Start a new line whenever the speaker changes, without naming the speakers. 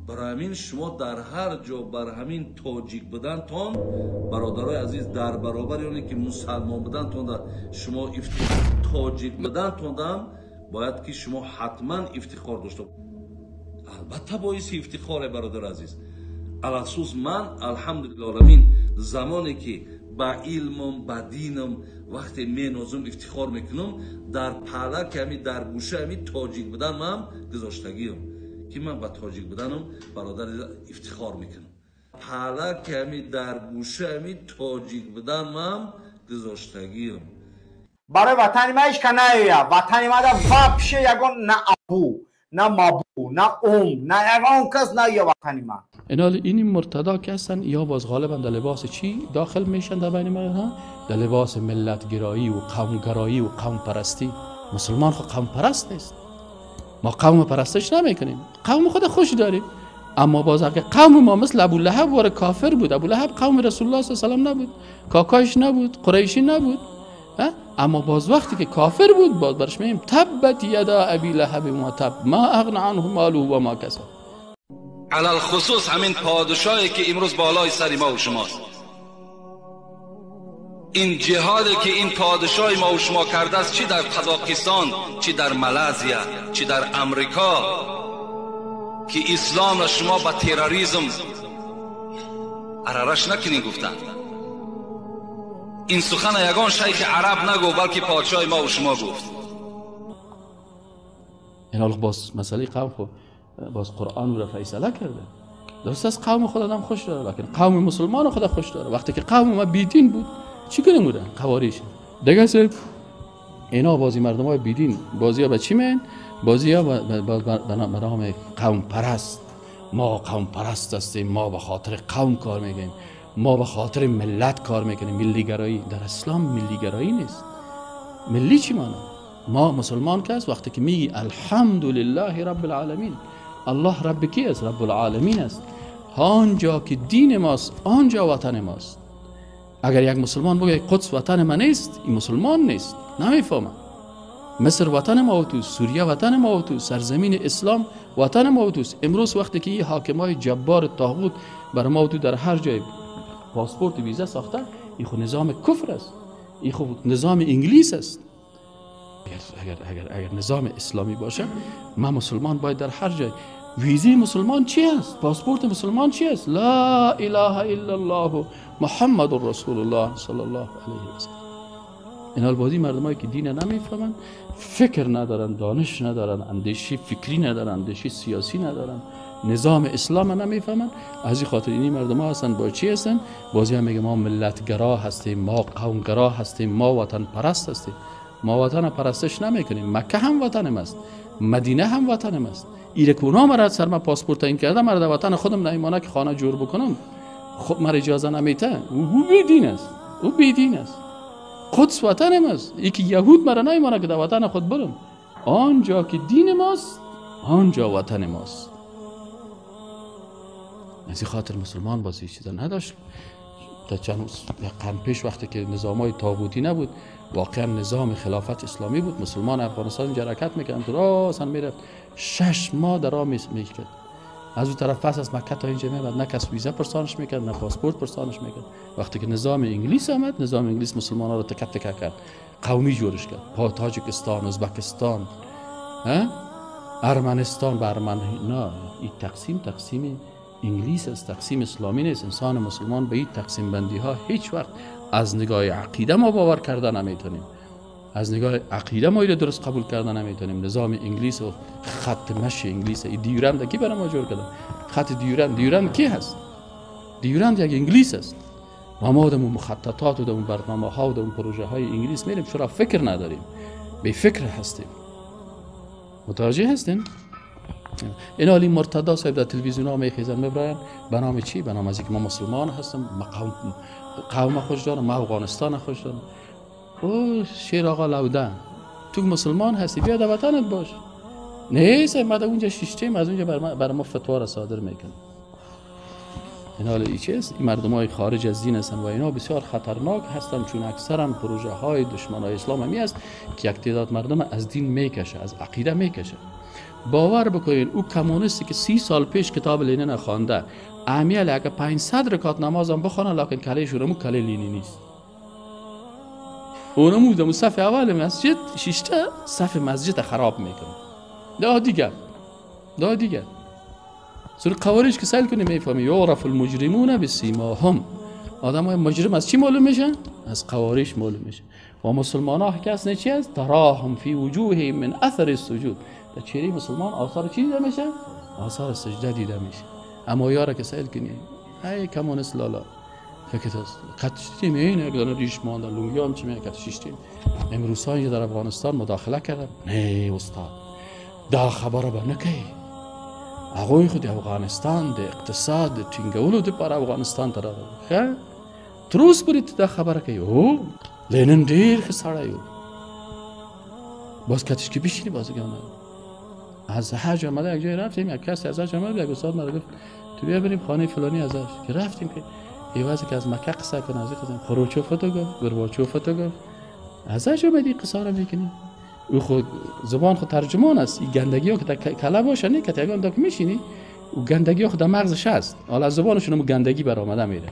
برای همین شما در هر جا بر همین تاجیک بودنتان برادرای عزیز، در برابر یعنی که مسلمان بودنتان در شما تاجیک بودنتان باید که شما حتما افتخار داشته. البته باعث افتخاره برادر عزیز. الاسوس من الحمدلله العالمین زمانی که با علمم با دینم وقتی منازم افتخار میکنم، در پلک همی در گوشه همی تاجیک بودن من گذاشتگیم که من با تاجیک بودنم برادر افتخار میکنم. پلک همی در گوشه همی تاجیک بودن من گذاشتگیم.
برای وطن ما هیچ که نیاید. وطن ما در وابشه یگان نه ابو نه مابو نه ام نه یگان کس نه وطن ما.
این مرتدا که هستن یا باز غالبا در لباس چی داخل میشن در بین ما؟ در لباس ملت گرایی و قوم گرایی و قوم پرستی. مسلمان خو قوم پرست نیست، ما قوم پرستش نمیکنیم، قوم خود خوش داریم. اما باز اگه قوم ما مثل ابو لهب وار کافر بود، ابو لهب قوم رسول الله صلی الله علیه و سلم نبود، کاکایش نبود، قریشی نبود، اما باز وقتی که کافر بود باز برش میگیم تبت یدا ابی لهب و تب ما اغنى عنه ماله و ما کسب.
علی الخصوص همین پادشاهی که امروز بالای سر ما و شماست، این جهادی که این پادشاه ما و شما کرده است، چی در قزاقستان، چی در مالزیا، چی در امریکا، که اسلام را شما با تروریسم عررش نکنین گفتند. این سخن یگان شیخ عرب نگو، بلکه پادشاه ما و شما گفت.
این حالا باز مسئله قوم خو باز قرآن را فیصله کرده. درست است قوم خود آدم خوش داره، لیکن قوم مسلمان خود خوش داره. وقتی که قوم ما بیدین بود چی کنیم بودن؟ قواریش دیگه سه اینا بازی مردم های بیدین بازی ها به چی مین؟ بازی ها به نام قوم پرست. ما قوم پرست هستیم، ما به خاطر قوم کار میکنیم، ما به خاطر ملت کار میکنیم. ملی گرایی در اسلام ملی گرایی نیست. ملی چی معنی؟ ما مسلمان که است وقتی که میگی الحمدلله رب العالمین، الله رب کی است؟ رب العالمین است. آنجا که دین ماست آنجا وطن ماست. اگر یک مسلمان بگه قدس وطن من نیست، این مسلمان نیست، نمیفهمه. مصر وطن ما و تو، سوریه وطن ما و تو، سرزمین اسلام وطن ما و توست. امروز وقتی که این حاکمای جبار طاغوت بر ما و تو در هر جای پاسپورت ویزا ساخته، این خود نظام کفر است، این خود نظام انگلیس است. اگر اگر اگر نظام اسلامی باشه، ما مسلمان باید در هر جای ویزی مسلمان چی است؟ پاسپورت مسلمان چی است؟ لا اله الا الله محمد رسول الله صلی الله علیه و سلم. این بازی مردمایی که دین نمیفهمند، فکر ندارن، دانش ندارن، اندیشه فکری ندارن، اندیشه سیاسی ندارن، نظام اسلام نمیفهمند. از این خاطر اینی مردم ها هستن با چی هستن؟ بازی هم میگه ما ملتگرا هستیم، ما قومگرا هستیم، ما وطن پرست هستیم. ما وطن پرستش نمیکنیم. مکه هم وطنم است، مدینه هم وطنم است. ایره که اونا مرا سر ما پاسپورت این کرده، مرا در وطن خودم نیمانه که خانه جور بکنم، خب مرا اجازه نمیته. او بیدین است، او بیدین است. قدس وطنم است. یکی یهود مرا نیمانه که در وطن خود برم. آنجا که دین ماست آنجا وطن ماست. از این خاطر مسلمان بازی چیزا نداشت. تا چند قرن پیش وقتی که نظامای طاغوتی نبود، واقعا نظام خلافت اسلامی بود، مسلمان افغانستان اینجا حرکت میکردن، راست میرفت 6 ماه در راه میکرد. از اون طرف پس از مکه تا اینجا میامد، نه کس ویزا پرسانش میکرد، نه پاسپورت پرسانش میکرد. وقتی که نظام انگلیس آمد، نظام انگلیس مسلمان ها رو تکه تکه کرد، قومی جورش کرد. تاجیکستان، ازبکستان، ارمنستان به ارمن، نه این تقسیم تقسیم انگلیس است، تقسیم اسلامی نیست. انسان مسلمان به این تقسیم بندی ها هیچ وقت از نگاه عقیده ما باور کرده نمیتونیم، از نگاه عقیده ما اینو درست قبول کرده نمیتونیم. نظام انگلیس و خط مشی انگلیس، این دیورند کی برای ما جور کرده؟ خط دیورند، دیورند کی هست؟ دیورند یک انگلیس است. ما دم مخططات و دم برنامه ها و دم پروژه های انگلیس میریم، چرا فکر نداریم؟ بی فکر هستیم. متوجه هستین؟ این حالی مرتدا صاحب در تلویزیون ها میخیزن میبراین به نام چی؟ به نام از اینکه ما مسلمان هستم، ما قوم خوش دارم، ما افغانستان خوش دارم. او شیر آقا لوده، تو مسلمان هستی بیا در وطنت باش. نه ما در اونجا شیشتیم، از اونجا بر ما فتوا را صادر میکنه. این حال ای چیز؟ این مردم های خارج از دین هستن و اینا بسیار خطرناک هستن، چون اکثرا پروژه های دشمن های اسلام همی است که یک تعداد مردم از دین میکشه، از عقیده میکشه. باور بکنین او کمونیستی که 30 سال پیش کتاب لنین خوانده، امیال اگه 500 رکعت نماز هم بخونه لکن کله شورمو کله لینی نیست. اونمو دمو صف اول مسجد شیشته صف مسجد خراب میکنه. ده دیگه سر قواریش که سیل کنی میفهمی یعرف المجرمون بسیماهم. آدم های مجرم از چی معلوم میشه؟ از قواریش معلوم میشه. و مسلمان ها کس نه چی است؟ تراهم فی وجوههم من اثر السجود. در چهره مسلمان آثار چی دیده میشه؟ آثار سجده دیده میشه. اما یارا که سیل کنی ای کمونیست لالا فکر است قد شدیم این یک دانه ریش مانده لونگی هم چی میگه قد شیشتیم. امروز ها در افغانستان مداخله کردن. نه استاد دا خبره به نکی هغوی خو د افغانستان د اقتصاد د ټینګولو دپاره افغانستان ته راغلي. ښه تر اوس پورې ته دا خبره کوي. هو لینن ډېر ښه سړی و. باز کتش که بشینی باز از حج آمده یک جای رفتیم، یک کسی از حج آمده، یک استاد مرا گفت تو بیا بریم خانه فلانی ازش که رفتیم که ایوازی که از مکه قصه کنه از قصه خروچوف تو گفت گرباچوف تو گفت از حج آمدی قصه را میکنی. او خود زبان خود ترجمان است. این گندگی ها که در کله باشه نه که یگان داک میشینی او گندگی ها خود در مغزش هست. حالا از زبانشون هم گندگی برآمده میره.